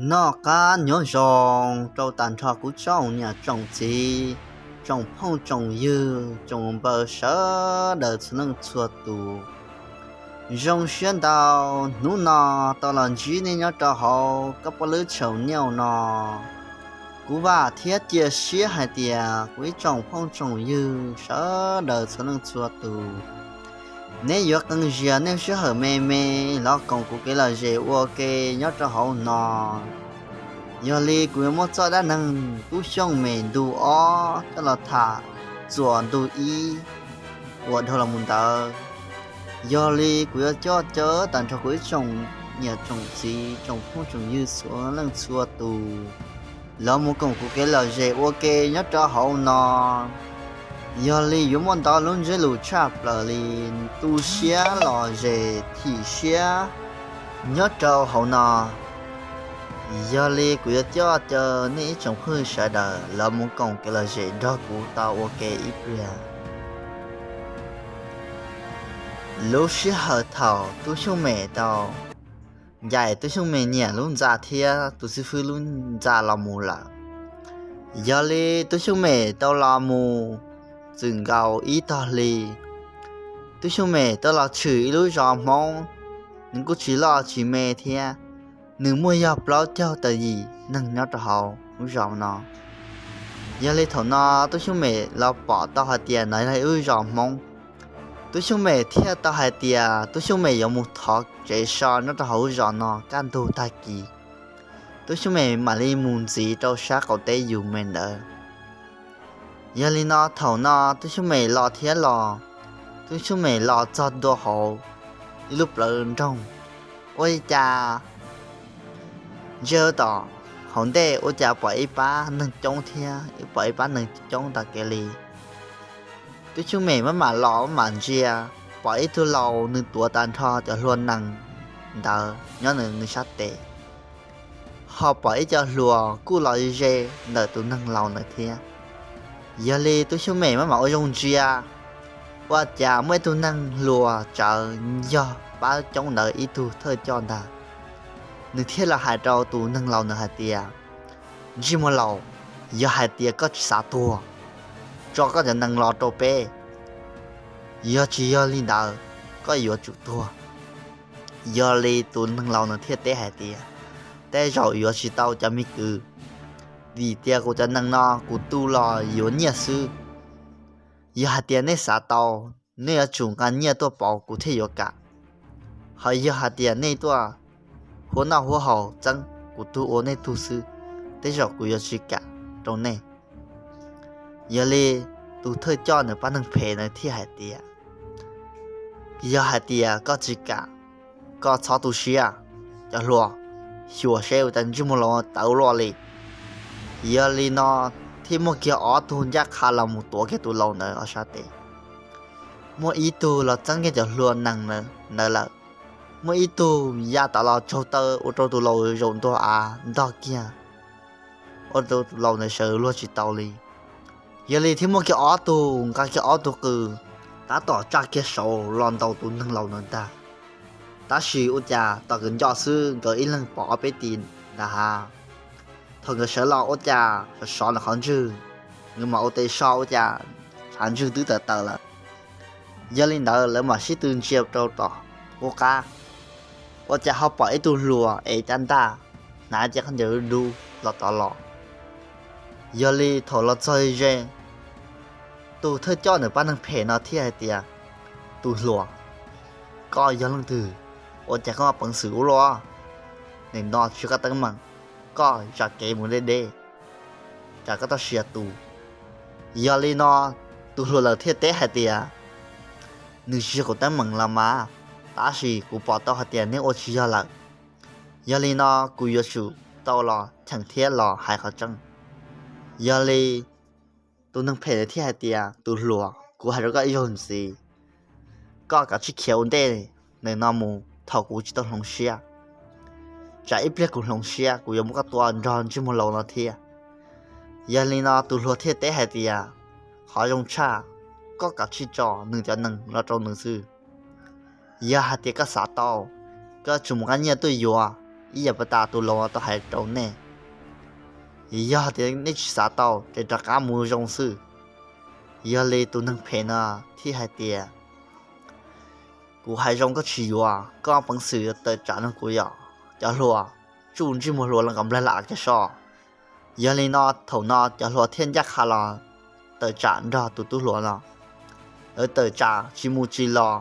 Noj qab nyob zoo rau tag nrho kuv tsoom niam tsoom txiv, tsoom phooj tsoom ywg, tsoom npawg sawv daws txhua leej txhua tus. Zoo siab ntau hnub no tau los ntsib nej nyob rau hauv koj poj lwb channel no. Kuv vam thiab cia siab hais tias kuv ib tsoom phooj tsoom ywg sawv daws txhua leej txhua tus, nej yuav qee zias nej sij hawm me me los koom kuv kev lom zem ua ke nyob rau hauv no. Yog li kuv yuav muab txoj dab neeg Tub Xyooj Mem ntu ob coj los tham txuas ntu ib uas dhau los mus ntawd. Yog li kuv yuav coj caw tag nrho kuv ib tsoom niam tsoom txiv, tsoom phooj tsoom ywg txhua leej txhua tus los mus koom kuv kev lom zem ua ke nyob rau hauv no. Yog li yuav muaj ntau lub ntsiab lus tshaj plaws li, tu siab lom zem thim siab nyob rau hauv no. Yog li kuv yuav coj caw nej ib tsoom phooj ywg sawv daws los mus koom kev lom zem nrog kuv tau ua ke ib pliag. Lub sij hawm thaum Tub Xyooj Mem tau ncaim Tub Xyooj Mem niam lub ntxa thiab tus xib fwb lub ntxa los mus lawm, yog li Tub Xyooj Mem tau los mus txwm nkaus ib tog hli. Tub Xyooj Mem tau los tshwm ib lub zos Hmoob, nws kuj tsis loj tsis me thiab, nws muaj yog plaub caug tawm yim neeg nyob rau hauv lub zos no. Yog li thaum no Tub Xyooj Mem los pom tau hais tias no yog ib lub zos Hmoob, Tub Xyooj Mem thiaj tau hais tias Tub Xyooj Mem yuav mus thov tsev so nyob rau hauv lub zos no kaj ntug tag kis, Tub Xyooj Mem mam li mus ntxiv rau sab qaum teb yus me ntawd. Yog li no thaum no Tub Xyooj Mem los thiab los, Tub Xyooj Mem los txog ntua hauv ib lub plawv nroog, ua li cas ntsia tom hauv ntej ua cas pom ib pab neeg coob thiab pom ib pab neeg coob tas kev li. Tub Xyooj Mem maj mam los maj mam ntsia, pom ib tug laus nws tuav tag nrho cov hlua nees ntawd nyob nws sab tes, ho pom ib co hluas kuj los ze ntawm tus neeg laus ntawd thiab. Yog li Tub Xyooj Mem maj mam ua zoo ntsia, ua cas muaj ib tug neeg hluas tsawv yog pab coob ntawd ib tug thawj coj ntag. Nws thiaj los hais rau tus neeg laus ntawd hais tias, Ntsej muag laus, yog hais tias koj tsis xav tuag, tso koj cov nees los rau peb, yog tsis yog li ntawd koj yuav tsum tuag. Yog li tus neeg laus ntawd thiaj teb hais tias, Tej zaum yuav tsis tau cov me kwv, vim tias kuv cov nees no kuv tu los yuav nyiaj xwb. Yog hais tias nej xav tau, nej yuav tsum nqa nyiaj tuaj pauv kuv thiaj yuav kam. Ho yog hais tias nej tuaj huab noj huab haus txeeb kuv tug ua nej tug xwb, tej zaum kuv yuav tsis kam rau nej. Yog li tus thawj coj ntawd pab neeg phem ntawd thiaj hais tias, Yog hais tias koj tsis kam, koj txhob tu siab, cov hluas, xyuas seb ua cas ntsej muag laus tawv luaj li. Yog li no thiaj muaj kiag ob tug ncaj qha los mus tuav kiag tus laus ntawd ob sab tes. Muaj ib tug los txeeb kiag cov hlua nees ntawd lawm, muaj ib tug ya tas los tsaug taw ua rau tus laus zaum ntua av ntog kiag, ua rau tus laus ntawd sawv luag tsis tau li. Yog li thiaj muaj kiag ob tug nqa kiag ob tug qws tab tom tsa kiag saud los ntaus tus neeg laus ntawd ntag. Tab sis ua cas tom nkawd nco xwb nkawd ib leeg pom ob peb tis ntag hav. Thaum nkawd sawv los ua cas sov sov ntawm qhov ntswg, nkawd mam ua tes so ua cas qhov ntswg twb tawm tawm lawm. Yog li ntawd lawv mam sib tw ntsia rau tom qub qab, ua cas ho pom ib tug hluas ev caj ntaj, hnav cev khaub ncaws dub dub los tod los. Yog li thaum los txog ze, tus thawj coj ntawm pab neeg phem no thiaj hais tias, Tus hluas, koj yog leej twg? Ua cas koj muaj peev xwm ua luaj? Nim no tsis koj teeb meem, koj zam kev mus deb deb, tsam koj tau siav tus. Yog li no tus hluas ntawd thiaj teb hais tias, Nws tsis yog kuv teeb meem los mas, tab sis kuv pom tau hais tias neb ua tsis yog lawm. Yog li no kuv yuav tsum tau los cheem thiab los hais qhov tseeb. Yog li tus neeg phem ntawd thiaj hais tias, Tus hluas, kuv hais rau koj ib zaug ntxiv, koj kav tsij khiav ua ntej ntawm no mus thaum kuv tsis tau hloov siab. Tsam ib pliag kuv hloov siab kuv yuav muab koj tua nrog ntsej muag laus no thiab. Yog li no tus hluas thiaj teb hais tias, Qhov zoo tshaj, koj kav tsij tso nws cov nees los rau nws xwb. Yog hais tias koj xav tau, koj tsum mus nqa nyiaj tuaj yuav, ib yam pas tas tus laus tau hais rau nej. Yog tias nej tsis xav tau ces rov qab mus zoo xwb. Yog li tus neeg phem no thiaj hais tias, kuv hais zoo koj tsis yuav, koj peev xwm tawm tsam nrog kuv yom. Cov hluas, tsuj ntsej muag hluas los kom nplaig lam kiag so. Yog li no thaum no cov hluas thiaj ncaj qha los tawm tsam nrog tus tub hluas no. Lawv tawm tsam tsis mus tsis los,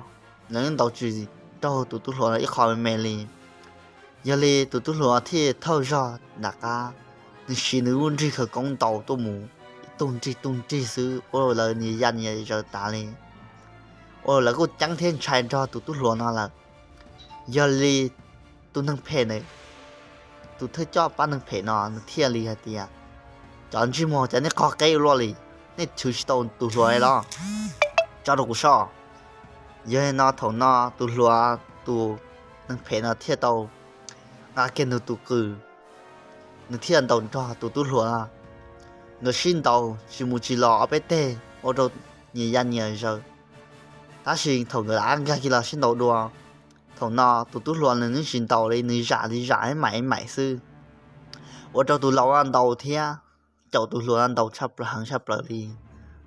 lawv ntaus tsis raug tus tub hluas no ib qho me me li. Yog li tus tub hluas thiaj thauj zog nram qab, nws siv nws lub nrig khawv koob ntaus tuaj mus ib tug nrig tug nrig xwb ua lawv nyias ya nyias zaws tas li, ua lawv kuj ceeb thiab ntshai nrog tus tub hluas no lawm. Yog li tus neeg phem na, tus thawj coj pab neeg phem no nws thiaj li hais tias, cov ntsej muag, cas nej qog qeb ua luaj li, nej chwv tsis tau tus hluas los? Tso rau kuv so. Yog li no thaum no tus hluas, tus neeg phem no thiaj tau nqa kiag nws tus qws, nws thiaj ntaus nrog tus tub hluas no. Nkawd sib ntaus tsis mus tsis los ob peb teg ua rau nyias ya nyias zaws. Tab sis thaum nkawd lam nkag kiag los sib ntaus dua, thaum no tus tub hluas nws yeej tsis ntaus li, nws zam li zam ib maim ib maim xwb, ua rau tus laus ntaus thiab caum tus hluas ntaus tshaj plaws heev tshaj plaws li.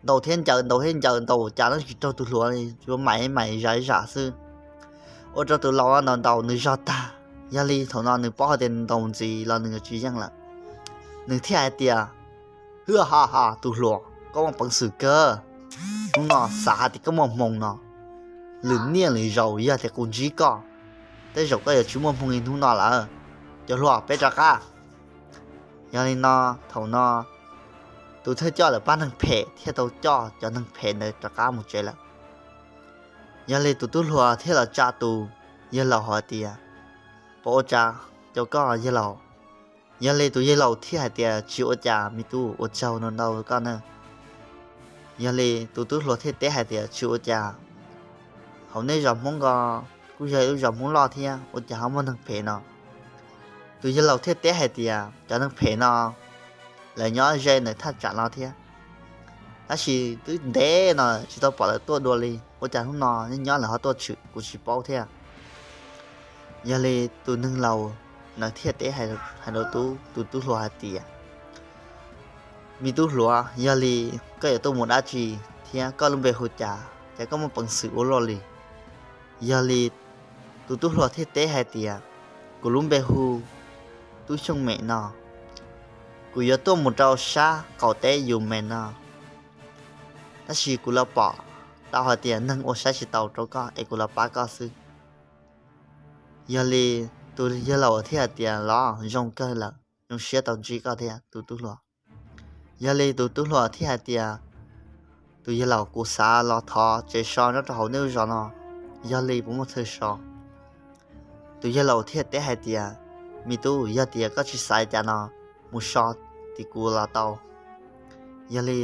Ntaus thiab ncaws, ntaus thiab ncaws, ntaus cas los tsis raug tus hluas li, tsuas maim ib maim zam ib zam xwb, ua rau tus laus ntaus ntaus nws zog tag. Yog li thaum no nws paub hais tias ntaus ntxiv los nws tsis yeej lawm, nws thiaj hais tias, hwj ha ha, tus hluas, koj muaj peev xwm kawg, hnub no xav hais tias koj muaj hmoo no, lwm niaj lwm zaus yog tias kuv ntsib koj, tej zaum koj yuav tsis muaj hmoo li hnub no lawm. Cov hluas, peb rov qab. Yog li no thaum no tus thawj coj lawv pab neeg phem thiaj tau coj cov neeg phem ntawd rov qab mus tsev lawm. Yog li tus tub hluas thiaj los tsa tus yawg laus hais tias, puas ua cas rau koj yawg laus? Yog li tus yawg laus thiaj hais tias, tsis ua cas me tub, ua tsaug ntau ntau koj na. Yog li tus tub hluas thiaj teb hais tias, tsis ua cas, hauv nej zos Hmoob ko kuj yog ib lub zos Hmoob loj thiab, ua cas ho muaj neeg phem no? Tus yawg laus thiaj teb hais tias, cov neeg phem no lawv nyob ze ntawm thaj tsam no thiab, tab sis twb ntev no tsis tau pom lawv tuaj dua li, ua cas hnub no nyob nyob lawv ho tuaj tshwm kuv tsis paub thiab. Yog li tus neeg laus ntawd thiaj teb hais rau tus tub hluas hais tias, me tub hluas, yog li koj yuav tuaj mus dab tsi thiab koj lub npe hu cas, cas koj muaj peev xwm ua luaj li? Yog li tus tub hluas thiaj teb hais tias, kuv lub npe hu Tub Xyooj Mem no, kuv yuav tuaj mus rau sab qaum teb Yumes no, tab sis kuv los pom tau hais tias neeg ua saib tsis taus rau koj es kuv los pab koj xwb. Yog li tus yawg laus thiaj hais tias, los zoo kawg lawm, zoo siab tau ntsib koj thiab tus tub hluas. Yog li tus tub hluas thiaj hais tias, tus yawg laus, kuv xav los thov tsev so nyob rau hauv nej lub zos no, yog li puas muaj chaw so? Tus yawg laus thiaj teb hais tias, me tub, yog tias koj tsis xav cas no, mus so tim kuv los tau. Yog li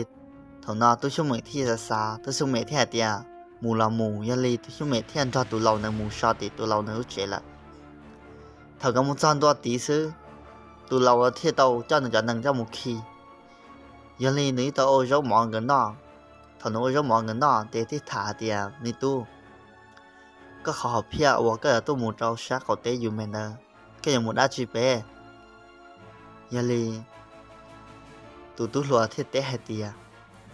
thaum no Tub Xyooj Mem thiaj xav xav, Tub Xyooj Mem thiaj hais tias, mus los mus. Yog li Tub Xyooj Mem thiaj nrog tus laus ntawd mus so tim tus laus ntawd lub tsev lawm. Thaum nkawd mus txog ntua tid xwb, tus laus thiaj tau coj nws cov nees coj mus khi. Yog li nws yeej tau ua zaub mov nkawd noj. Thaum nws ua zaub mov nkawd noj ces thiaj tham hais tias, me tub, koj qhov hom phiaj uas koj yuav tuaj mus rau sab qaum teb Yumes ntawd, koj yuav mus dab tsi pem? Yog li tus tub hluas thiaj teb hais tias,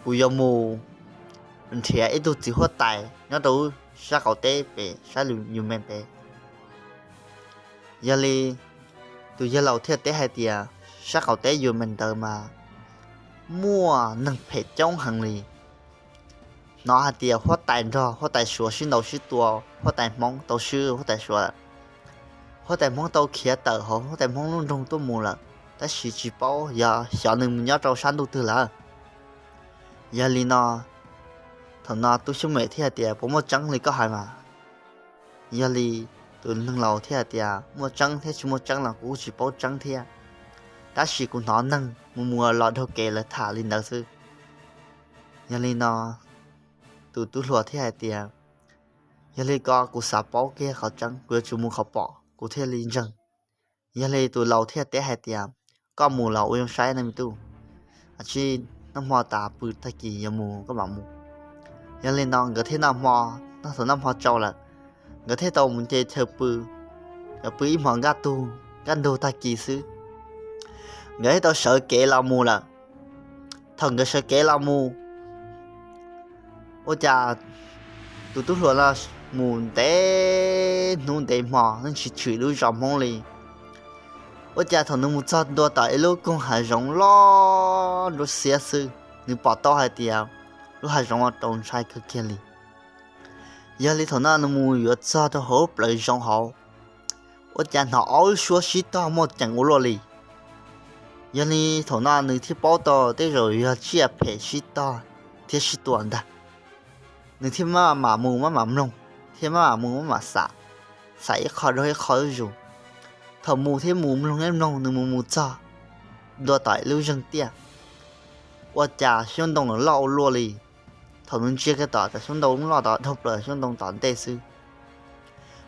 kuv yuav mus nrhiav ib tug txiv huab tais nyob rau sab qaum teb pem sab Yumes pem. Yog li tus yawg laus thiaj teb hais tias, sab qaum teb Yumes ntawd mas muaj neeg phem coob heev li. Hnov hais tias huab tais nrog huab tais suav sib ntaus sib tua, huab tais hmoob tau swb huab tais suav lawm. Huab tais hmoob tau khiav tawm hauv huab tais hmoob lub nroog tuaj mus lawm, tab sis tsis paub yog xyov nws mus nyob rau sab ntuj twg lawm. Yog li no thaum no Tub Xyooj Mem thiaj hais tias, puas muaj tseeb li koj hais mas? Yog li tus neeg laus thiaj hais tias, muaj tseeb thiab tsis muaj tseeb los kuv kuj tsis paub tseeb thiab, tab sis kuv hnov neeg mus mus los dhau kev lawv tham li ntawd xwb. Yog li no tus tub hluas thiaj hais tias, yog li ko kuv xav paub kiag qhov tseeb, kuv yuav tsum mus qhov pom kuv thiaj li ntseeg. Yog li tus laus thiaj teb hais tias, koj mus los ua zoo saib ne me tub, tsib noj hmo tas pw tag kis yuav mus koj mam mus. Yog li no nkawd thiaj noj hmo, noj thaum noj hmo tsau lawm, nkawd thiaj tau mus nce chaw pw, pw ib hmos nkaj tug. kaj ntug tag kis xwb. Nkawd thiaj tau sawv kev los mus lawm. Thaum nkawd sawv kev los mus, ua cas tus tub hluas no mus ntev hnub ntev hmo yeej tsis tshwm lub zos Hmoob li. Ua cas thaum nws mus txog ntua tom ib lub koog hav zoov loj nruab xiab xwb, nws pom tau hais tias lub hav zoov no txaus ntshai kawg kiag li. Yog li thaum no nws mus yuav txog rau hauv plawv zoov hauv, ua cas hnov ob lub suab sib tog muaj ceem ua luaj li. Yog li thaum no nws thiaj paub tau tej zaum yog tsiaj phem sib tog thiab sib tua ntag. Nws thiaj maj mam mus maj mam mloog, thiab maj mam mus maj mam xam, xam ib qho rau ib qho zuj zus. Thaum mus thiab mus mloog ib mloog, nws mus mus txog ntua tom ib lub zeeg tiaj, ua cas xyoob ntoo loj ua luaj li. Thaum nws ntsia kiag tom cov xyoob ntoo loj tod dhau plaws xyoob ntoo tom ntej xwb,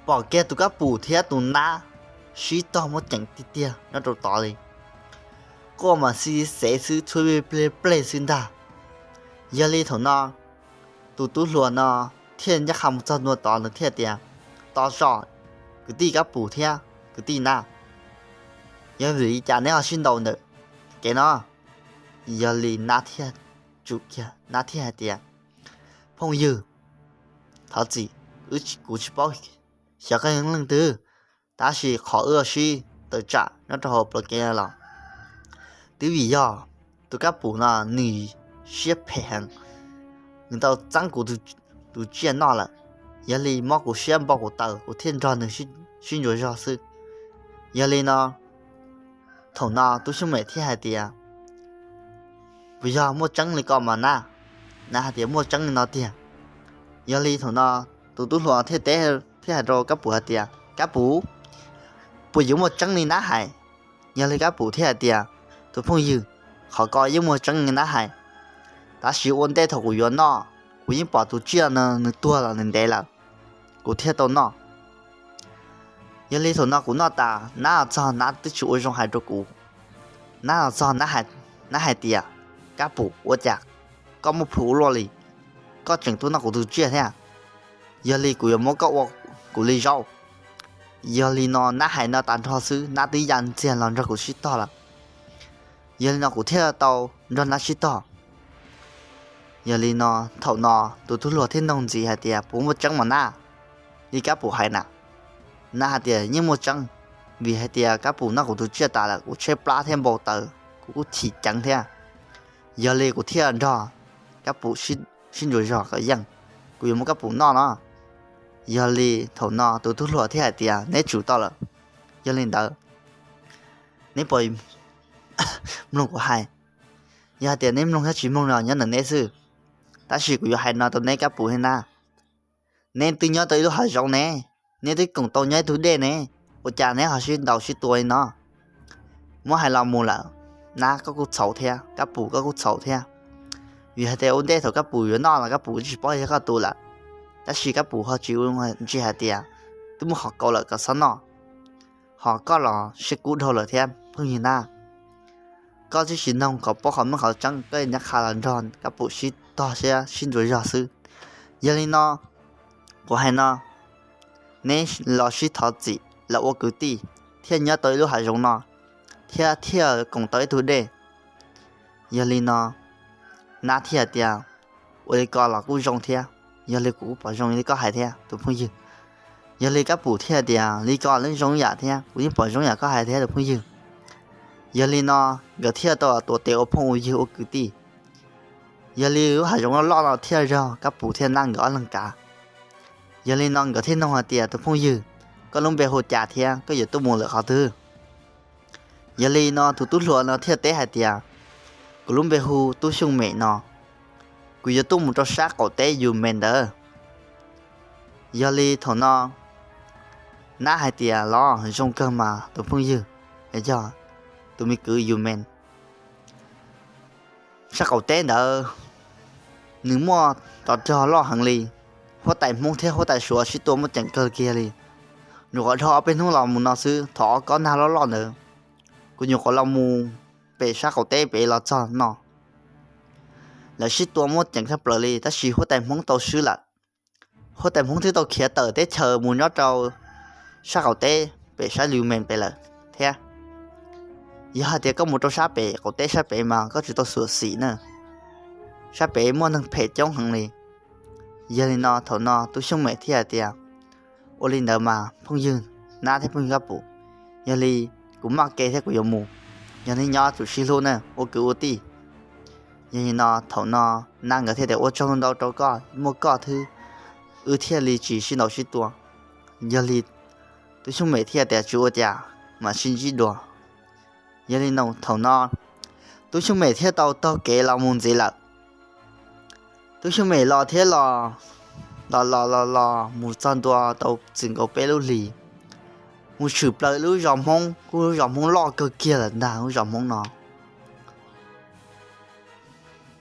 pom kiag tus kab pum thiab tus nab sib tog muaj ceem tiag tiag nyob rau tod li. Quaj mas xib xev xwb, txhua pleg pleg xwb ntag. Yog li thaum no tus tub hluas no thiaj ncaj qha mus txog ntua tod, nws thiaj tias, Tos tso, kwv tij kab pum thiab kwv tij nab, yog vim li cas neb ho sib ntaus ntawm kev no? Yog li nab thiaj tsum kiag, nab thiaj hais tias, Phooj ywg, thov txim, kuv tsis paub xyov koj yog leej twg, tab sis qhov wb sib tawm tsam nyob rau hauv plawv kev no los twb vim yog tus kab pum no nws siab phem heev, nws tau txeeb kuv tus tsiaj noj lawm. Yog li mob kuv siab npau kuv taws, kuv thiaj nrog nws sib ntsuas zog xwb. Yog li no thaum no tub Xyooj Mem thiaj hais tias, Puas yog muaj tseeb li ko mas nab? Nab hais tias, Muaj tseeb li no tiag. Yog li thaum no tus tub hluas thiaj teb, thiaj hais rau kab pum hais tias, Kab pum, puas yuav muaj tseeb li nab hais? Yog li kab pum thiaj hais tias, Tus phooj ywg, qhov ko yeej muaj tseeb li nab hais, tab sis ua ntej thaum kuv yuav noj, kuv yeej pom tus tsiaj no nws tuag los nws ntev lawm, kuv thiaj tau noj. Yog li thaum no kuv noj tas, nab los txog nab twb tsis ua zoo hais rau kuv. Nab los txog nab hais tias, Kab pum, ua cas koj muaj plhu ua luaj li, koj tseem tuaj noj kuv tus tsiaj thiab? Yog li kuv yuav muab koj ua kuv li zaub. Yog li no nab hais no tas nrho xwb, nab twb ya ntxiag los nrog kuv sib tog lawm. Yog li no kuv thiaj tau nrog nab sib tog. Yog li no thaum no tus tub hluas thiaj nug ntxiv hais tias, Puas muaj tseeb mas nab, li kab pum hais na? Nab hais tias, Yeej muaj tseeb, vim hais tias kab pum noj kuv tus tsiaj tas lawm, kuv tshaib plab thiab npau taws, kuv kuj chim ceev thiab. Yog li kuv thiaj nrog kab pum sib ntsuas zog kom yeej, kuv yuav muab kab pum noj no. Yog li thaum no tus tub hluas thiaj hais tias, Neb tsum tau lawm. Yog li ntawd, neb puas mloog kuv hais? Yog hais tias neb mloog thiab tsis mloog no nyob ntawm neb xwb, tab sis kuv yuav hais no rau neb kab pum thiab nab. Neb twb nyob tau ib lub hav zoov ne, neb twb koom tau nyob ib tug dej ne, ua cas neb ho sib ntaus sib tua li no? Muab hais los mus lawm, nab koj kuj txhaum thiab, kab pum koj kuj txhaum thiab. Vim hais tias ua ntej thaum kab pum yuav noj los kab pum tsis paub yog koj tus lawm, tab sis kab pum ho tsis ua ntsis hais tias twb muaj qhov kaus lawm kom txhob noj, ho koj los siab kub dhau lawm thiab phooj ywg nab. Koj twb tsis noog kom paub qhov meej qhov tseeb, koj ncaj qha los nrog kab pum sib tog siab sib ntsuas zog xwb. Yog li no kuv hais no, neb los sib thov txim los ua kwv tij, thiaj nyob tau ib lub hav zoov no, thiab thiaj koom tau ib tug dej. Yog li no nab thiaj tias, Ua li ko los kuj zoo thiab, yog li kuv kuj pom zoo li koj hais thiab tus phooj ywg. Yog li kab pum thiaj tias, Li ko los zoo yam thiab, kuv yeej pom zoo yam koj hais thiab tus phooj ywg. Yog li no nkawd thiaj tau tuav tes ua phooj ua ywg ua kwv tij. Yog li lub hav zoov loj loj no thiaj yog kab pum thiab nab nkawd ob leeg kav. Yog li no nkawd thiaj nug hais tias, Tus phooj ywg, koj lub npe hu cas thiab koj yuav tuaj mus lawm qhov twg? Yog li no tus tub hluas no thiaj teb hais tias, Kuv lub npe hu Tub Xyooj Mem no, kuv yuav tuaj mus rau sab qaum teb yus me ntawd. Yog li thaum no nab hais tias, Los zoo kawg mas tus phooj ywg, yog tus me kwv yus me. Sab qaum teb ntawd nws muaj rov rog loj heev li, huab tais Hmoob thiab huab tais Suav sib tua muaj ceem kawg kiag li. Nyuam qhuav dhau ob peb hnub los mus no xwb, thaum ob kob nag loj loj ntawd, kuv nyuam qhuav los mus pem sab qaum teb pem los txog no. Lawv sib tua muaj ceem tshaj plaws li, tab sis huab tais Hmoob tau swb lawm. Huab tais Hmoob twb tau khiav tawm teb chaws mus nyob rau sab qaum teb pem sab Lus Mes pem lawm. thiab. Yog hais tias koj mus rau sab pem qaum teb sab pem mas koj tsis tau xyuam xim na, sab pem muaj neeg phem coob heev li. Yog li no thaum no Tub Xyooj Mem thiaj hais tias, ua li ntawd mas phooj ywg Nab thiab phooj ywg Kab Pum, yog li kuv maj kev thiab kuv yuav mus, yog nej nyob tsum sib hlub na ua kwv ua tij. Yog li no thaum no Nab nkawd thiaj tias, ua tsaug ntau rau koj, muaj koj thiab wb thiaj li tsis sib ntaus sib tua. Yog li Tub Xyooj Mem thiaj tias, tsis ua cas, mam sib ntsib dua. Yog li no thaum no Tub Xyooj Mem thiaj tau taug kev los mus ntxiv lawm. Tub Xyooj Mem los thiab los, los los los los mus txog ntua tau txwm nkaus peb lub hlis, mus tshwm plaws lub zos Hmoob, kuj lub zos Hmoob loj kawg kiag lawm ntag. Lub zos Hmoob no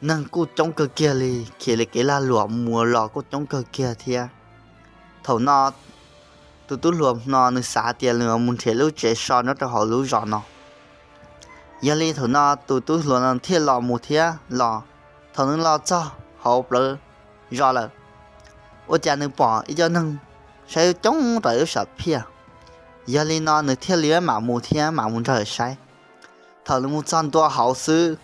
neeg kuj coob kawg kiag li, khiav li kev lag luam mus los kuj coob kawg kiag thiab. Thaum no tus tub hluas no nws xav hais tias nws mus nrhiav lub tsev so nyob rau hauv lub zos no. Yog li thaum no tus tub hluas no thiaj los mus thiab los. Thaum nws los txog hauv plawv zos lawm, ua cas nws pom ib co neeg saib coob rau lub sam phiaj. Yog li no nws thiaj li mam mus thiab mam mus nrog saib. Thaum nws mus txog ntua hauv xwb,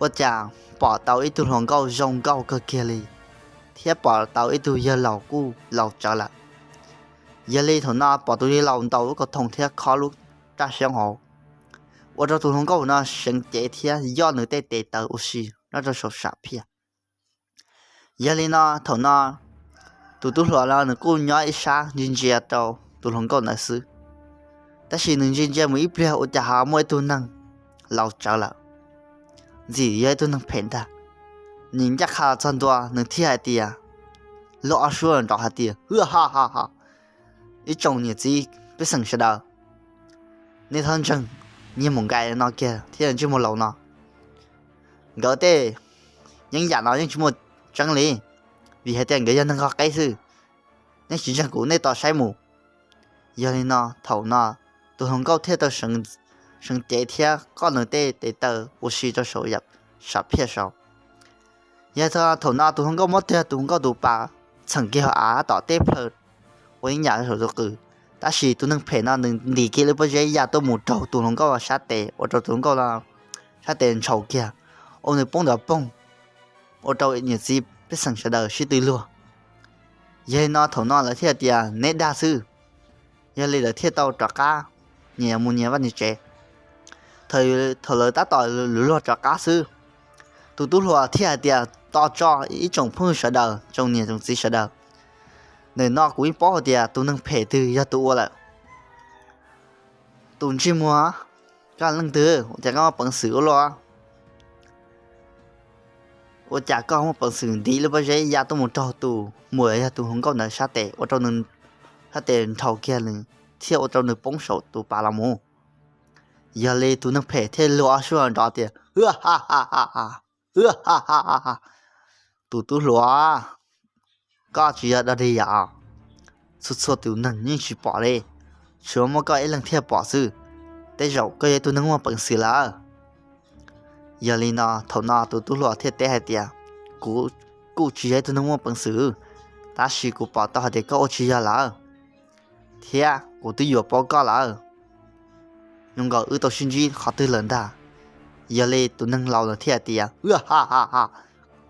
ua cas pom tau ib tug hluas nkauj zoo nkauj kawg kiag li, thiab pom tau ib tug yawg laus kuj laus tsawv lawm. Yog li thaum no pom tus yawg laus ntaus lub kauj thoom thiab khob lub raj xyoob hauv, ua rau tus hluas nkauj no seev cev thiab yoj nws tej tes taw ua si nyob rau saum sam phiaj. Yog li no thaum no tus tub hluas no nws kuj nyob ib sab ntsia ntsia rau tus hluas nkauj ntawd xwb. Tab sis nws ntsia ntsia mus ib pliag ua cas ho muaj ib tug neeg laus tsawv lawm, ntxim yog ib tug neeg phem ntag. Nws ncaj qha los txog ntua nws thiaj hais tias, luag ob suab nrov hais tias, hwj ha ha ha, ib tsoom niam txiv pej xeem sawv daws, nej txhob ntseeg niag maum nkais no kiag thiab ntsej muag laus no. Nkawd tej yeeb yam no yeej tsis muaj tseeb li, vim hais tias nkawd yog neeg qhov qeb xwb. Nej tsis ntseeg kuv nej tos saib mus. Yog li no thaum no tus hluas nkauj thiaj tau seev cev thiab koj nws tej tes taw ua si rau saum sam phiaj saud. Yog thaum no tus hluas nkauj muab kiag tus hluas nkauj tus pas txheem kiag hauv av tom tej plhaw ua yeeb yam saum tus qws. Tab sis tus neeg phem no nws ntim kiag lub pob zeb ya tuaj mus raug tus hluas nkauj sab tes ua rau tus hluas nkauj sab tes ntshaus kiag, ua nws poob ntawd poog, ua rau niam txiv pej xeem sawv daws sib tw luag. Yog li no thaum no lawv thiaj tias neb dag xwb. Yog li lawv thiaj tau rov qab nyias mus nyias vaj nyias tsev. Thaum lawv tab tom luag rov qab xwb, tus tub hluas thiaj hais tias, tos tso ib tsoom phooj ywg sawv daws, tsoom niam tsoom txiv sawv daws, ntawm no kuv yeej paub hais tias tus neeg phem twg yog tus ua lawm. Tus ntsej muag, koj leej twg ua cas koj muaj peev xwm ua luaj? Ua cas koj muaj peev xwm ntim lub pob zeb ya tuaj mus raug tus muam yog tus hluas nkauj ntawd sab tes ua rau nws sab tes ntshaus kiag nws thiab ua rau nws poob saum tus pas los mus? Yog li tus neeg phem thiaj luag ob suab nrov tias, hwj ha ha ha ha, hwj ha ha ha ha, tus tub hluas, koj tsis yog dog dig yam, txhua txhua tus neeg yeej tsis pom li, tsuas muaj koj ib leeg thiaj pom xwb. Tej zaum koj yog ib tug neeg muaj peev xwm lawm. Yog li no thaum no tus tub hluas thiaj teb hais tias, kuv kuj tsis yog ib tug neeg muaj peev xwm, tab sis kuv pom tau hais tias koj ua tsis yog lawm, thiab kuv twb yuav paub koj lawm. Zoo nkaus wb tau sib ntsib qhov twg lawm ntag. Yog li tus neeg laus ntawd thiaj tias, hwj ha ha ha,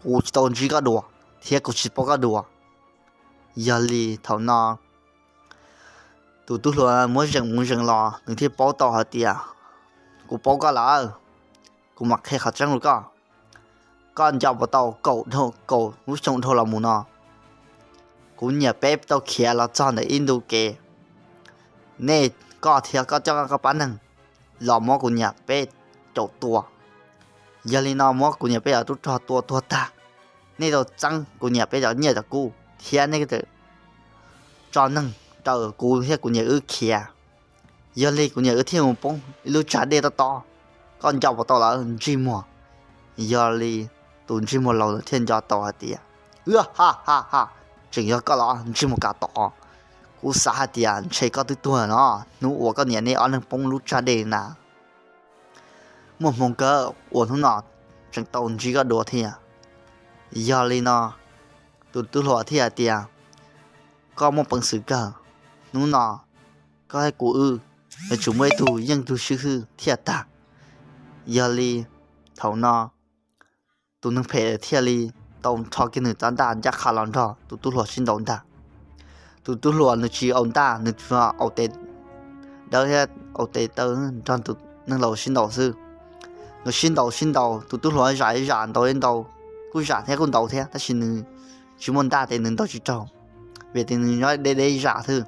kuv tsis tau ntsib koj dua, thiab kuv tsis paub koj dua. Yog li thaum no tus tub hluas muab zeem mus zeem los nws thiaj paub tau hais tias, kuv paub koj lawm, kuv mam qhia qhov tseeb rau koj. Koj nco puas tau kaum lub xyoo dhau los mus no, kuv niam peb tau khiav los txog ntawm ib ntu kev, nej, koj thiab koj coj koj pab neeg los muab kuv niam peb caum tua. Yog li no muab kuv niam peb cov tub rog tua tuag tag. Nej tau txeeb kuv niam peb cov nyiaj cov kub thiab nej tso neeg raws kuv thiab kuv niam wb khiav. Yog li kuv niam wb thiaj mus poob ib lub tsag dej tob tob. Koj nco puas tau lawm ntsej muag? Yog li tus ntsej muag laus ntawd thiaj nco tau hais tias, ha ha ha, tseem yog koj los ntsej muag kav tod. Kuv xav hais tias ntshe koj twb tuag no, hnub uas koj niam nej ob leeg poob lub tsag dej na. Muaj hmoo kawg uas hnub no tseem tau ntsib koj dua thiab. Yog li no tus tub hluas thiaj hais tias, koj muaj peev xwm kawg, hnub no koj thiab kuv wb yuav tsum muaj ib tug yeej tug swb hwj thiaj tag. Yog li thaum no tus neeg phem thiaj li tau rho kiag nws cov ntaj ncaj qha los nrog tus tub hluas sib ntaus ntag. Tus tub hluas nws tsis aus ntaj, nws tsuas aus tes dawb thiab aus tes taw nrog tus neeg laus sib ntaus xwb. Nkawd sib ntaus sib ntaus, tus tub hluas zam zam ntaus ntaus, kuj zam thiab kuj ntaus thiab, tab sis nws tsis muaj ntaj ces nws ntaus tsis raug, vim tias nws nyob deb deb zam xwb.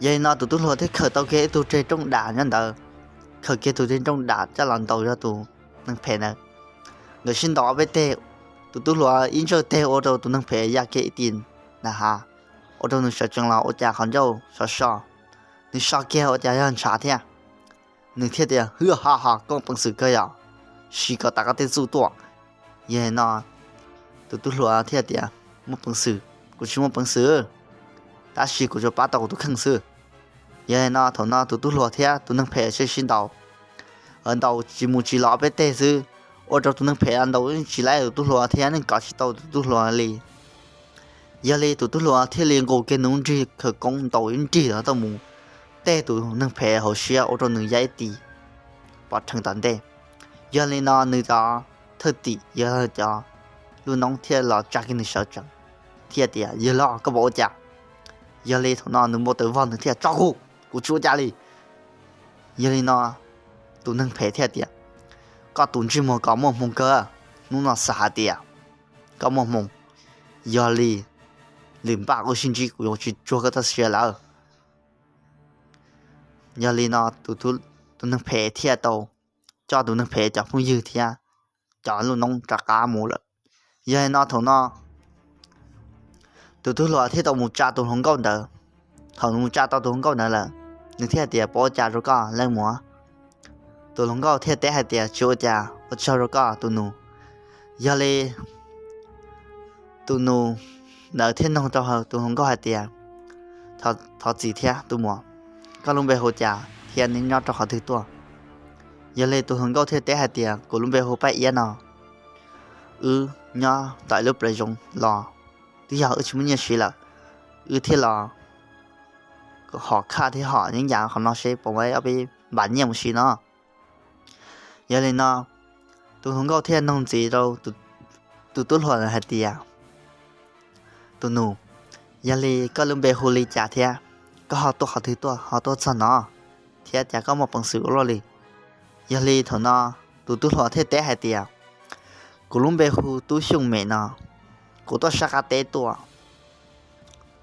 Yog li no tus tub hluas thiaj khaws tau kiag ib tug reg rooj dam nyob ntawd, khaws kiag tus reg rooj dam coj los ntaus yog tus neeg phem ntawd. Nkawd sib ntaus ob peb teg, tus tub hluas ib ntsawj teg ua rau tus neeg phem ya kiag ib tis nta hav, ua rau nws sawv tsees los ua cas qhov ncauj sov so, nws so kiag ua cas yog ntshav thiab. Nws thiaj tias, hwj ha ha, koj muaj peev xwm kawg yom, siv kom tas koj tej txuj tuaj. Yog li no tus tub hluas thiaj tias, muaj peev xwm? Kuv tsis muaj peev xwm, tab sis kuv tsuas pab tau kuv tus kheej xwb. Yog li no thaum no tus tub hluas thiab tus neeg phem sib sib ntaus, ntaus tsis mus tsis los ob peb teg xwb, ua rau tus neeg phem ntaus tsis laib tus tub hluas thiab neej kov tsis tau tus tub hluas li. Yog li tus tub hluas thiaj li nqus kiag nws lub nrig khawv koob ntaus ib nrig los tau mus tej tus neeg phem hauv siab ua rau nws ya ib tis pov rhees tom ntej. Yog li no nws cov thwj tim yog cov lub noob thiaj los tsa kiag nws sawv tsees, thiaj tias, yawg laus, koj puas ua cas? Yog li thaum no nws npau taws vog, nws thiaj, tso kuv, kuv tsis ua cas li. Yog li no tus neeg phem thiaj tias, koj tus ntsej muag ko muaj hmoo kawg, hnub no xav hais tias koj muaj hmoo, yog li lwm npaj kuv sib ntsib, kuv yuav tsis tsuag koj txoj sia lawm. Yog li no tus neeg phem thiaj tau coj tus neeg phem cov phooj ywg thiab cov lub noob rov qab mus lawm. Yog li no thaum no tus tub hluas thiaj tau mus tsa tus hluas nkauj ntawd. Thaum nws mus tsa tau tus hluas nkauj ntawd lawm, nws thiaj tias, puas ua cas rau koj, leej muam? Tus hluas nkauj thiaj teb hais tias, tsis ua cas, ua tsaug rau koj tus nus. Yog li tus nus ntawd thiaj nug rau tus hluas nkauj hais tias, thov txim thiab tus muam, koj lub npe hu cas thiab neb nyob rau qhov twg tuaj? Yog li tus hluas nkauj thiaj teb hais tias, kuv lub npe hu Paj Iab no, wb nyob tom ib lub plawv zoov los twb yog wb tsis muaj nyiaj siv lawm, wb thiaj los hom khaj thiab hom yeeb yam qhov no seb puas muaj ob peb npam nyiaj mus siv no. Yog li no tus hluas nkauj thiaj nug ntxiv rau tus tub hluas hais tias, tus nus, yog li koj lub npe hu li cas thiab koj ho tuaj qhov twg tuaj ho tuaj txog no, thiab cas koj muaj peev xwm ua luaj li? Yog li thaum no tus tub hluas thiaj teb hais tias, kuv lub npe hu Tub Xyooj Mem no, kuv tuaj sab qab teb tuaj,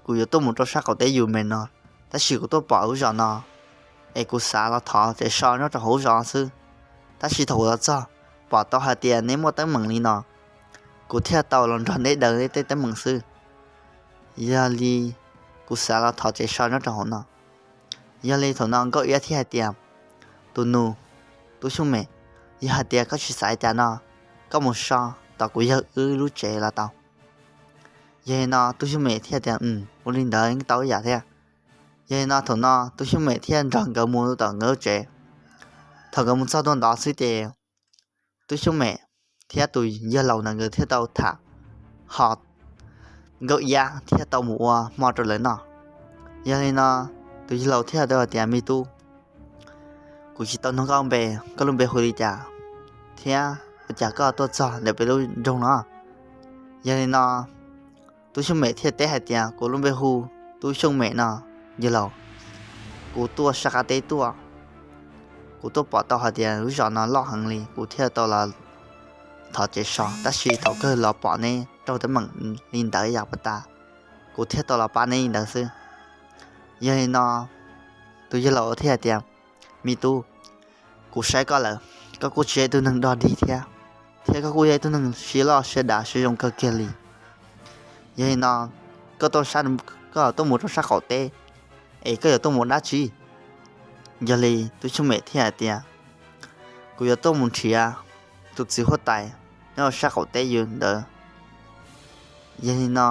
kuv yuav tuaj mus rau sab qaum teb yus me no, tab sis kuv tuaj pom lub zos no es kuv xav los thov tsev so nyob rau hauv lub zos xwb. Tab sis thaum kuv los txog, pom tau hais tias neb muaj teeb meem li no, kuv thiaj tau los nrog neb daws neb tej teeb meem xwb. Yog li kuv xav los thov tsev so nyob rau hauv no. Yog li thaum no Nkauj Iab thiaj hais tias, tus nus, Tub Xyooj Mem, yog hais tias koj tsis xav li cas no, koj mus so tom kuv yawg wb lub tsev los tau. Yog li no Tub Xyooj Mem thiaj tias, ua li ntawd yeej tau ib yam thiab. Yog li no thaum no Tub Xyooj Mem thiaj nrog nkawd mus tom nkawd lub tsev. Thaum nkawd mus txog tuaj ntawd xwb ces Tub Xyooj Mem thiab tus yawg laus ntawd nkawd thiaj tau tham, ho Nkauj Iab thiaj tau mus ua hmo rau lawv noj. Yog li no tus yawg laus thiaj tau hais tias, me tub, kuv tsis tau nug koj npe, koj lub npe hu li cas, thiab ua cas koj tuaj txog ntawm peb lub nroog no? Yog li no Tub Xyooj Mem thiaj teb hais tias, kuv lub npe hu Tub Xyooj Mem no, yawg laus. Kuv tuaj sab qab teb tuaj, kuv tuaj pom tau hais tias lub zos no loj heev li, kuv thiaj tau los thov tsev so, tab sis thaum kawg los pom neb raug teeb meem li ntawd yam pas tas, kuv thiaj tau los pab neb li ntawd xwb. Yog li no tus yawg laus thiaj hais tias, me tub, kuv saib koj lawm, koj kuj tsis yog ib tug neeg dog dig thiab, thiab koj kuj yog ib tug neeg siab loj siab dav siab zoo kawg kiag li. Yog li no koj tuaj sab, koj tuaj mus rau sab qaum teb es koj yuav tuaj mus dab tsi? Yog li Tub Xyooj Mem thiaj hais tias, kuv yuav tuaj mus nrhiav tus txiv huab tais nyob rau sab qaum teb yus ntawd. Yog li no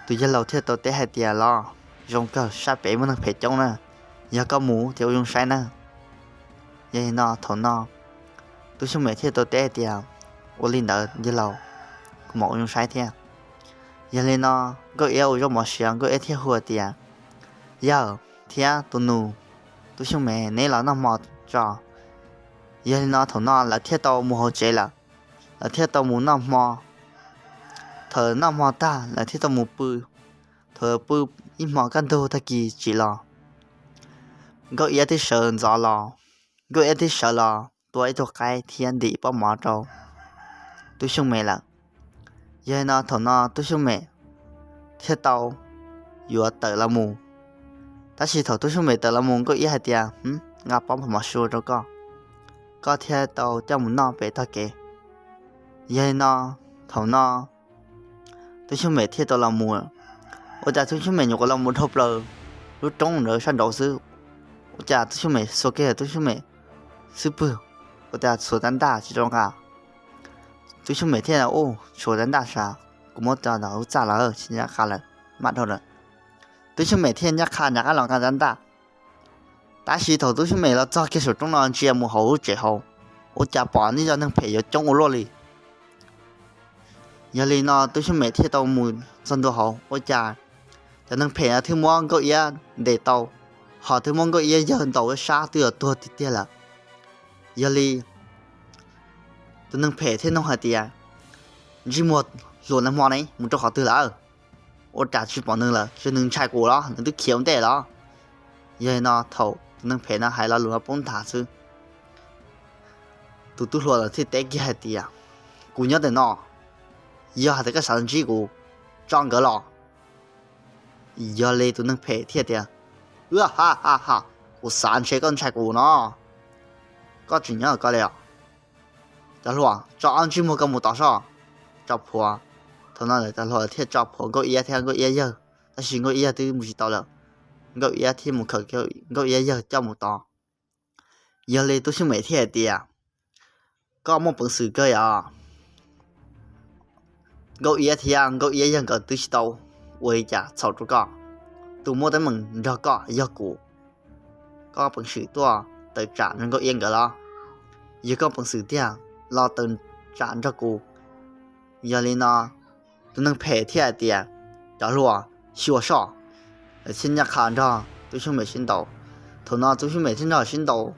tus yawg laus thiaj tau teb hais tias, los zoo kawg, sab pem muaj neeg phem coob na, yog koj mus ces ua zoo saib na. Yog li no thaum no Tub Xyooj Mem thiaj tau teb hais tias, ua li ntawd yawg laus, kuv mam ua zoo saib thiab. Yog li no Nkauj Iab ua zaub mov siav, Nkauj Iab thiaj hu tias, yawg thiab tus nus, Tub Xyooj Mem neb los noj hmo tso. Yog li no thaum no lawv thiaj tau mus hauv tsev lawm, lawv thiaj tau mus noj hmo. Thaum noj hmo tag lawv thiaj tau mus pw. Thaum pw ib hmo kaj ntug tag kis tsim los, Nkauj Iab twb sawv ntxov los, Nkauj Iab twb sawv los tua ib tug qaib thiab ntim pob mov rau Tub Xyooj Mem lawm. Yog li no thaum no Tub Xyooj Mem thiaj tau yuav tawm los mus. Tab sis thaum Tub Xyooj Mem tawm los mus Nkauj Iab hais tias, Nqa pob mov sua rau koj, koj thiaj tau coj mus noj pem tog kev. Yog li no thaum no Tub Xyooj Mem thiaj tau los mus. Ua cas Tub Xyooj Mem nyuam qhuav los mus dhau plaws lub roob ntawd sab nraud xwb, ua cas Tub Xyooj Mem xuas kiag Tub Xyooj Mem xub pwg, ua cas xuas tab ntaj tsis tau nqa. Tub Xyooj Mem thiaj, Ub, xuas tab ntaj sav, kuv muab tso ntawm lub txaj lawm tsis nco qab lawm, mam dhau lawm. Tub Xyooj Mem thiaj nco qab rov qab los nqa tab ntaj. Tab sis thaum Tub Xyooj Mem los txog kiag saum roob no ntsia mus hauv lub tsev hauv, ua cas pom ib co neeg phem yuav coob ua luaj li. Yog li no Tub Xyooj Mem thiaj tau mus txog ntua hauv, ua cas cov neeg phem no thiaj muab Nkauj Iab ntes tau, ho thiaj muab Nkauj Iab yawg ntaus ib sab twb yuav tuag tiag tiag lawm. Yog li tus neeg phem thiaj nug hais tias, Ntsej muag hluas nag hmo ne mus rau qhov twg lawm? Ua cas tsis pom nws lawm, ntshe nws ntshai kuv los nws twb khiav ua ntej los? Yog li no thaum tus neeg phem no hais lo lus no poob nthav xwb, tus tub hluas thiaj teb kiag hais tias, Kuv nyob ntawm no, yog hais tias koj xav ntsib kuv, tso nkawd los. Yog li tus neeg phem thiaj tias, Ua ha ha ha, kuv xav ntshe koj ntshai kuv no, koj tseem nyob koj li os. Cov hluas, tso ob ntsej muag koj mus tod soj, tso plhuav. Thaum no lawv cov hluas thiaj tso plhuav Nkauj Iab thiab Nkauj Iab yawg, tab sis Nkauj Iab yawg twb mus tsis tau lawm. Nkauj Iab thiaj mus khawm Nkauj Iab yawg coj mus tod. Yog li Tub Xyooj Mem thiaj hais tias, Koj muaj peev xwm kawg yog Nkauj Iab thiab Nkauj Iab yawg nkawd twb tsis tau ua li cas txhaum rau koj. Tus muaj teeb meem nrog koj yog kuv. Koj peev xwm tuaj tawm tsam nrog Nkauj Iab nkawd los? Yog koj peev xwm tiag los tawm tsam nrog kuv. Yog li no tus neeg phem thiaj hais tias, Cov hluas, xyuas soj. Lawv thiaj ncaj qha nrog Tub Xyooj Mem sib ntaus. Thaum no Tub Xyooj Mem thiaj nrog sib ntaus,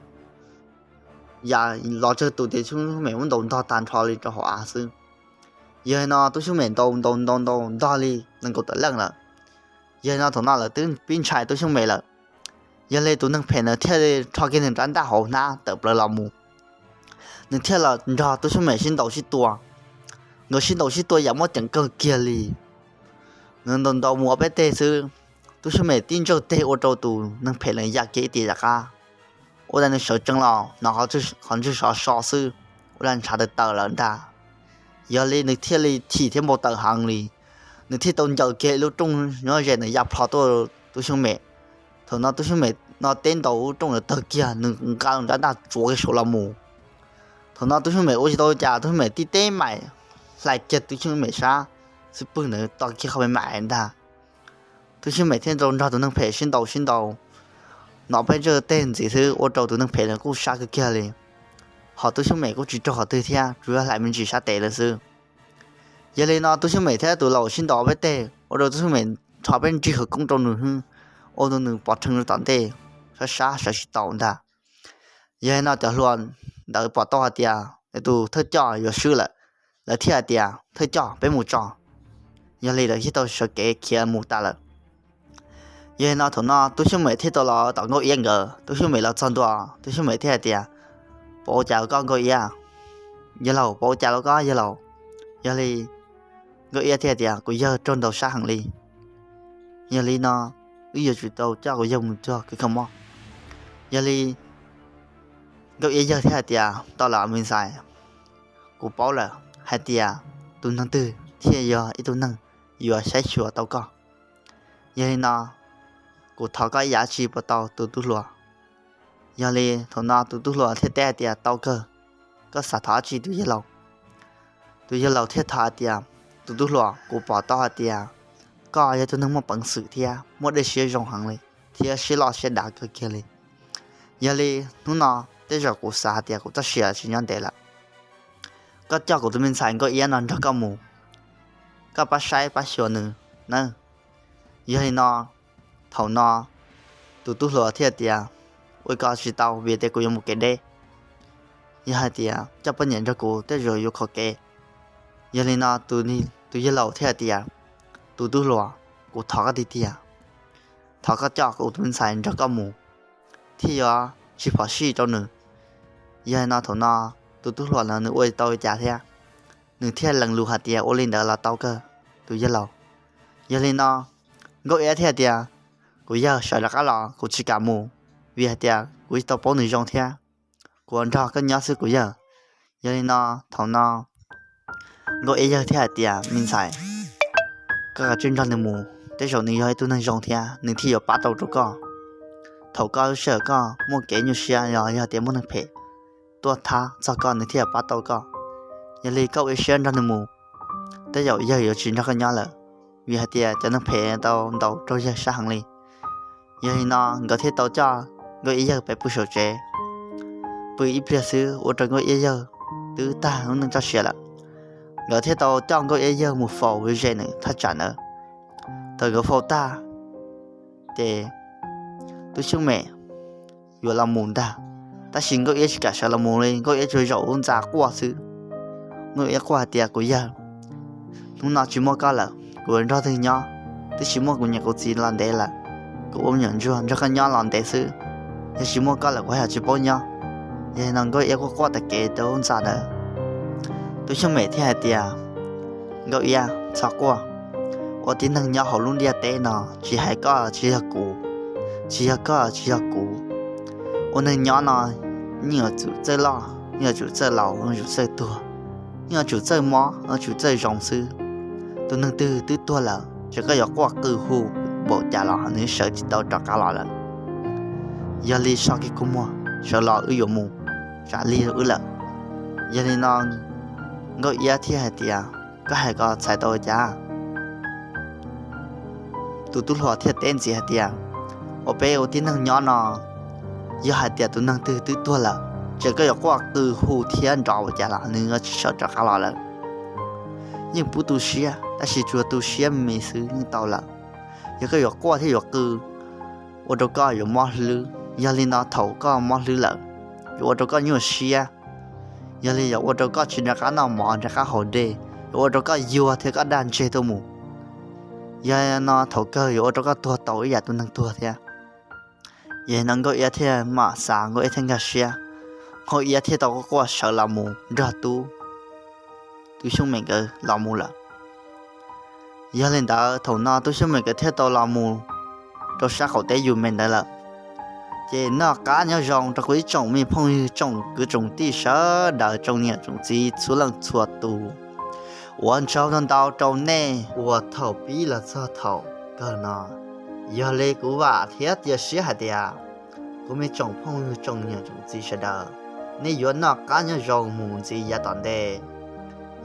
yam los tsawg tus ces Tub Xyooj Mem muab ntaus ntog tag nrho li rau hauv av xwb. Yog li no Tub Xyooj Mem ntaus ntaus ntaus ntaus ntog li nees nkaum tawm leej lawm. Yog li no thaum no lawv twb pib ntshai Tub Xyooj Mem lawm. Yog li tus neeg phem ntawd thiaj li rho kiag nws rab ntaj hauv hnab tawm plaws los mus. Nws thiaj los nrog Tub Xyooj Mem sib ntaus sib tua. Nkawd sib ntaus sib tua yam muaj ceem kawg kiag li. Nws ntaus ntaus mus ob peb teg xwb, Tub Xyooj Mem tib ntsawj teg ua rau tus neeg phem ntawd ya kiag ib tiam rov qab. Ua cas nws sawv tsees los hnov qhov ntswg sov so xwb, ua cas ntshav tawm tawm lawm ntag. Yog li nws thiaj li chim thiab npau taws heev li. Nws thiaj tau ncaws kiag ib lub rooj nyob ze ntawd ya plho tuaj Tub Xyooj Mem. Thaum no Tub Xyooj Mem no teb ntaus lub rooj ntawd tawg kiag, nws nqa rab ntaj tsuav kiag saud los mus. Thaum no Tub Xyooj Mem ua tsis tau cas, Tub Xyooj Mem tib teb maim hlais kiag Tub Xyooj Mem sab xub pwg ntawd to kiag qhov me maim ntag. Tub Xyooj Mem thiaj tau nrog tus neeg phem sib ntaus sib ntaus, hnov peb ntsawj teg ntxiv xwb ua rau tus neeg phem ntawd kuj sab kawg kiag li. Ho Tub Xyooj Mem kuj tsis raug qhov twg thiab, tsuas yog hlais me ntsis sab tes lawm xwb. Yog li no Tub Xyooj Mem thiab tus laus sib ntaus peb teg ua rau Tub Xyooj Mem rho peb nrig khawv koob rau nws xwb, ua rau nws pov rhees rau tom ntej, sab sab sawv tsis tau ntag. Yog li no cov hluas ntawd pom tau hais tias tus thawj coj yuav swb lawm, lawv thiaj hais tias, Thawj coj, peb mus tso. Yog li lawv thiaj tau sawv kev khiav mus tas lawm. Yog li no thaum no Tub Xyooj Mem thiaj tau los tom Nkauj Iab nkawd. Tub Xyooj Mem los txog ntua, Tub Xyooj Mem thiaj hais tias, Puas ua cas koj Nkauj Iab? Yawg laus, puas ua cas los koj yawg laus? Yog li Nkauj Iab thiaj hais tias, Kuv yawg raug ntaus sab heev li. Yog li no wb yuav tsum tau coj kuv yawg mus cuag kws kha mob. Yog li Nkauj Iab yawg thiaj hais tias, Tau lawm me ntxhais, kuv paub lawm hais tias tus neeg twg thiaj yog ib tug neeg yuav saib xyuas tau koj. Yog li no kuv thov koj ib yam dab tsi puas tau tus tub hluas? Yog li thaum no tus tub hluas thiaj teb hais tias, Tau kawg, koj xav thov dab tsi tus yawg laus? Tus yawg laus thiaj thov hais tias, Tus tub hluas, kuv pom tau hais tias koj yog tus neeg muaj peev xwm thiab muaj dej siab zoo heev li, thiab siab loj siab dav kawg kiag li. Yog li hnub no tej zaum kuv xav hais tias kuv txoj sia tsis nyob ntev lawm. Koj coj kuv tus me ntxhais Nkauj Iab no nrog koj mus, koj pab saib pab xyuas nws nawb. Yog li no thaum no tus tub hluas thiaj tias, pw ko tsis tau vim tias kuv yuav mus kev deb. Yog hais tias coj poj niam nrog kuv tej zaum yuav khov kev. Yog li no tus yawg laus thiaj hais tias, tus tub hluas, kuv thov koj tiag tiag, thov koj coj kuv tus me ntxhais nrog koj mus, thiaj yuav tsis phom sij rau nws. Yog li no thaum no tus tub hluas no nws ua tau li cas thiab, nws thiaj lees lus hais tias ua li ntawd los tau kawg tus yawg laus. Yog li no Nkauj Iab thiaj tias, kuv yawg, sawv rov qab los, kuv tsis kam mus, vim hais tias kuv tsis tau paub nws zoo thiab, kuv nrog koj nyob xwb kuv yawg. Yog li no thaum no Nkauj Iab yawg thiaj hais tias, me ntxhais, koj kav tsij nrog nws mus, tej zaum nws yog ib tug neeg zoo thiab nws thiaj yuav pab tau rau koj. Thaum koj lub sij hawm koj muaj kev nyuaj siab los yog tias muaj neeg phem tuaj thab txog koj nws thiaj yuav pab tau koj. Yog li koj ua ib siab nrog nws mus, tej zaum yawg yuav tsis nrog koj nyob lawm, vim hais tias cov neeg phem tau ntaus raug yawg sab heev li. Yog li no nkawd thiaj tau coj Nkauj Iab yawg pem pw saum tsev. Pw ib pliag xwb ua rau Nkauj Iab yawg twb tag lub neej txoj sia lawm. Nkawd thiaj tau coj Nkauj Iab yawg mus faus ze nws thaj tsam ntawd. Thaum nkawd faus tag ces Tub Xyooj Mem yuav los mus ntag, tab sis Nkauj Iab tsis kam sawv los mus li, Nkauj Iab tsuas zaum lub ntxa quaj xwb. Nkauj Iab quaj hais tias, kuv yawg, hnub no tsis muaj koj lawm kuv nrog twg nyob, twb tsis muaj kuv niam kuv txiv los ntev lawm, kuv ua me nyuam ntsuag nrog koj nyob los ntev xwb, yog tsis muaj koj lawm kuv haj yam tsis paub nyob. Yog li no Nkauj Iab quaj quaj tag kev rau lub ntxa ntawd. Tub Xyooj Mem thiaj hais tias, Nkauj Iab, txhob quaj, ua tib neeg nyob hauv lub ntiaj teb no tsis hais koj tsis yog kuv, tsis yog koj tsis yog kuv, ua neeg nyob no yeej yuav tsum txawj loj, yeej yuav tsum txawj laus, yeej yuav tsum txawj tuag, yeej yuav tsum txawj mob, yuav tsum txawj zoo xwb. Tus neeg twg twb tuag lawm, txawm koj yuav quaj qw hu npaum cas los nws sawv tsis tau rov qab los lawm. Yog li so kiag kua muag sawv los, wb yuav mus, tsam lig wb lawm. Yog li no Nkauj Iab thiaj hais tias, koj hais ko txhais tau cas? Tus tub hluas thiaj teb ntxiv hais tias, ua peb ua tib neeg nyob no, yog hais tias tus neeg twg twb tuag lawm, txawm koj yuav quaj qw hu thiab nrov ua cas los nws yuav tsis sawv rov qab los lawm. Yeej pub tu siab tab sis tsuas tu siab me xwb yeej tau lawm. Yog koj yuav quaj thiab yuav qw, ua rau koj yuav mob hlwb. Yog li no thaum koj mob hlwb lawm, yuav ua rau koj nyuaj siab. Yog li yuav ua rau koj tsis nco qab noj mov nco qab haus dej, yuav ua rau koj yuag thiab koj daj ntseg tuaj mus. Yog no thaum kawg yuav ua rau koj tuag tau ib yam tus neeg tuag thiab. Yog no Nkauj Iab thiaj mam xav, Nkauj Iab thiaj nkag siab, Nkauj Iab thiaj tau quaj quaj sawv los mus nrog tub, Tub Xyooj Mem nkawd los mus lawm. Yog li ntawd thaum no Tub Xyooj Mem nkawd thiaj tau los mus rau sab qaum teb yus me ntawd lawm. Ces noj qab nyob zoo rau kuv ib tsoom me phooj ywg tsoom kwv tsoom tij sawv daws tsoom niam tsoom txiv txhua leej txhua tus. Ua tsaug ntau ntau rau nej uas thaum pib los txog thaum kawg no. Yog li kuv vam thiab cia siab hais tias kuv me tsoom phooj ywg tsoom niam tsoom txiv sawv daws, nej yuav noj qab nyob zoo mus ntxiv yav tom ntej.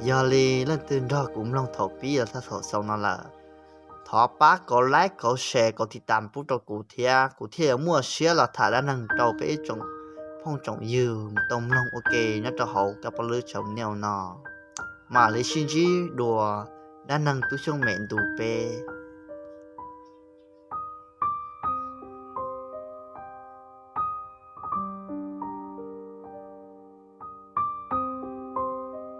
Yog li leej twg nrog kuv mloog thaum pib los txog thaum xaus no lawm, thov pab kauv like kauv share kauv tiv tam pub rau kuv thiab kuv thiaj yuav muaj siab los tham dab neeg rau peb ib tsoom phooj tsoom ywg tau mloog ua ke nyob rau hauv kab pab lub channel no. Mam li sib ntsib dua dab neeg Tub Xyooj Mem ntu peb.